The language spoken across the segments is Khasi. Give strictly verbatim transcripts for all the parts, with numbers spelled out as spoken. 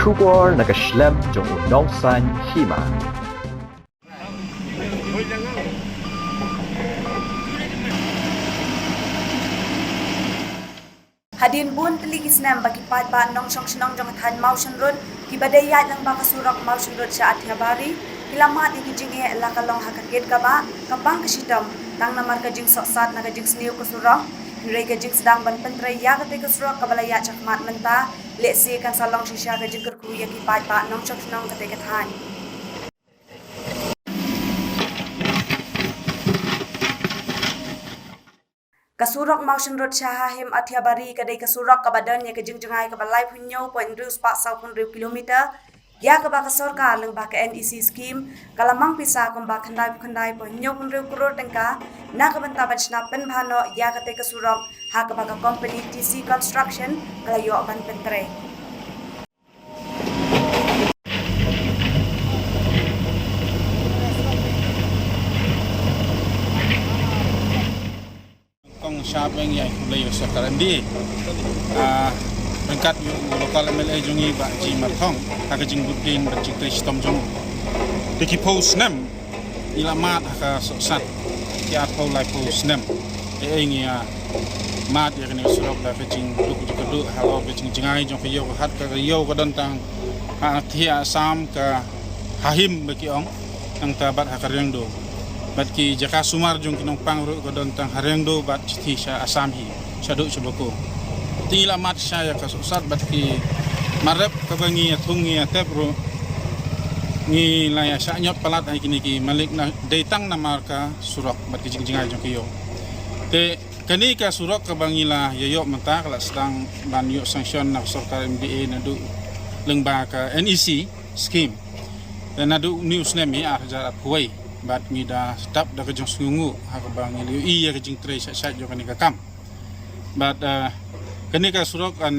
Khubor na ka shlem jong u nongsan hima. Hadien bun tylli ki snem ba ki paidbah nongshong shnong jong ka thaiñ Mawsynrut kiba dei ïaid lyngba ka surok Mawsynrut sha Athiabari ki la mad ïa ki jingeh, la ka long ha ka kit ka bah, ka pang ka shitom, tang namar ka jingsohsat na ka jingsniew ka surok. Hynrei ka jingsdang ban pyntrei ïa katei ka surok kaba la ïaid shakhmat mynta, lehse kan sa long shisha ka jingkyrkhu ïa ki paidbah nongshong shnong katei ka thaiñ. Ka surok Mawsynrut sha Hahim Athiabari ka dei ka surok kaba don ïa ka jingjngai kaba laiphew hynñiew point hynriew spah sawphew hynriew kilometer, ïa kaba ka sorkar lyngba ka N E C scheme ka la mang pisa kumba khyndaiphew khyndai point hynñiewphew hynriew klur tyngka na ka bynta ban shna pynbha noh ïa katei ka surok, ha kaba ka kompani T C Construction ka la ïoh ban pyntrei. Kong Sha Beng ïa i khublei ïa u sorkar M D A. Ah, ryngkat ïa u local M L A jong ngi Bah G. Marthong, ha ka jingbud dien bad jingtrei shitom jong u. Te ki phew snem ngi la mad ha ka sohsat, ki arphew laiphew snem. Te ei ngi ïa mad ïa kane ka surok da ka jingduk jingkyrduh halor ka jingjngai jong ka ïew ka hat, ka ïew ka don tang ha thiah Assam, ka Hahim ba ki ong, nangta bad ha ka Riangdo. Bad ki jaka sumar jong ki nongpang ruh ka don tang ha Riangdo bad shithi sha Assam hi, shaduh sha Bako. Te ngi la mad shisha ïa ka sohsat bad ki mar rep kaba ngi ïa thung ngi ïa tep ruh, ngi la ïa shah ñiot palat ha kine ki malik na dei tang namar ka surok bad ki jingjngai jong ki ïew. Te kane ka surok kaba ngi la ïa ïoh mynta ka la sdang ban ïoh sanction na ka sorkar M D A naduh lyngba ka N E C scheme. Te naduh une u snem hi ar hajar arphew wei bad ngi da dap da ka jingsngewnguh ha kaba ngi la ïohi ïa ka jingtrei shait shait jong kane ka kam. Bad, eh, kane ka surok kan,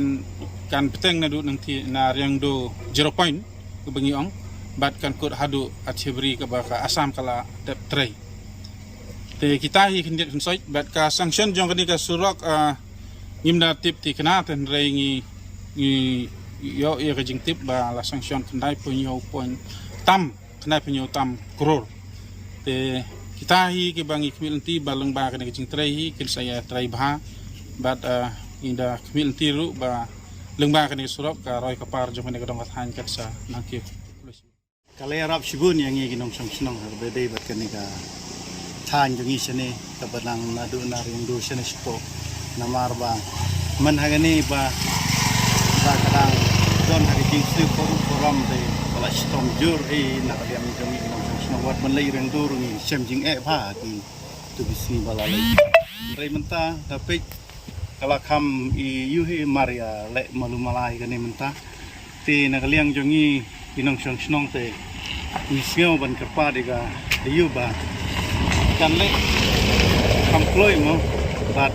kan bteng naduh nangthie na Riangdo zero point kaba ngi ong, bad kan kut haduh Athiabari kaba ka Assam ka la dep trei. Te kita hi khyndiat khynsoit bad ka sanction jong kane ka surok, ah, ngim da tip thikna te hynrei ngi, ngi ïoh ïa ka jingtip ba la sanction khyndaiphew hynñiew point tam, khyndaiphew hynñiew tam klur. Te kita hi kiba ngi khmih lynti ba lyngba kane ka jingtrei hi kin sa ïa trei bha bad, ah, ngi da khmih lynti ruh ba lyngba kane ka surok ka roi ka par jong kane ka dong ka thaiñ kan sa nang kiew. Ka la ïarap shibun ïa ngi ki nongshong shnong ha kaba dei bad kane ka thaiñ jong ngi shane kaba nang naduh na Riangdo shane shapoh. Namar ba man ha kane ba, ba ka dang don ha ka jingsniew ka ruh ka ram te ka la shitom jur hi na ka liang jong ngi ki nongshong shnong. Wat ban leit Riangdo ruh ngi shem jingeh bha ha kitu ki sngi ba la leit. Hynrei mynta da peit ka la kham ïa u hi mar ïa leh malu mala ïa kane mynta. Te na ka liang jong ngi ki nongshong shnong te ngi sngew ban kyrpad ïa ka ïa u ba kan leh kham kloi mo bad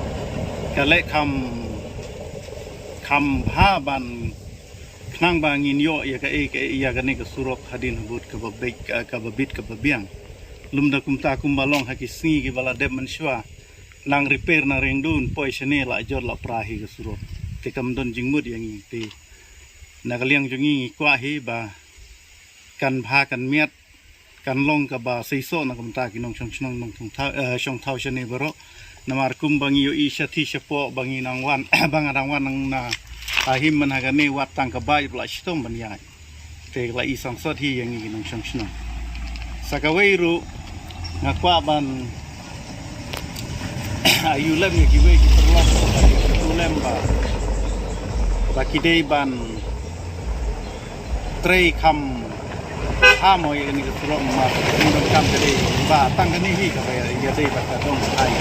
ka leh kham, kham bha ban khnang ba ngin ïoh ïa kaei kaei ïa kane ka surok hadien habud kaba bit, kaba bit kaba biang. Lymda kumta kumba long ha ki sngi kiba la dep mynshuwa. Nang repair na Riangdo poi shane la jot la pra hi ka surok. Te kam don jingmut ïa ngi te na ka liang jong ngi ngi kwah hi ba kan bha kan miat, kan long kaba seisoh na ka bynta ki nongshong shnong nongshong thaw, eh, shong thaw shane baroh. Namar kumba ngi ïohi shathie shapoh ba ngi nang wan, ba nga dang wan nang na Hahim man ha kane wat tang ka bike ba la shitom ban ïaid. Te ka la i sangsot hi ïa ngi ki nongshong shnong. Sa kawei ruh nga kwah ban ai u lem ïa kiwei ki paralok, u lem ba, ba ki dei ban trei kham bha mo ïa kane ka surok, namar ka jingdonkam ka dei ba tang kane hi kaba ïa dei bad ka dong ka thai.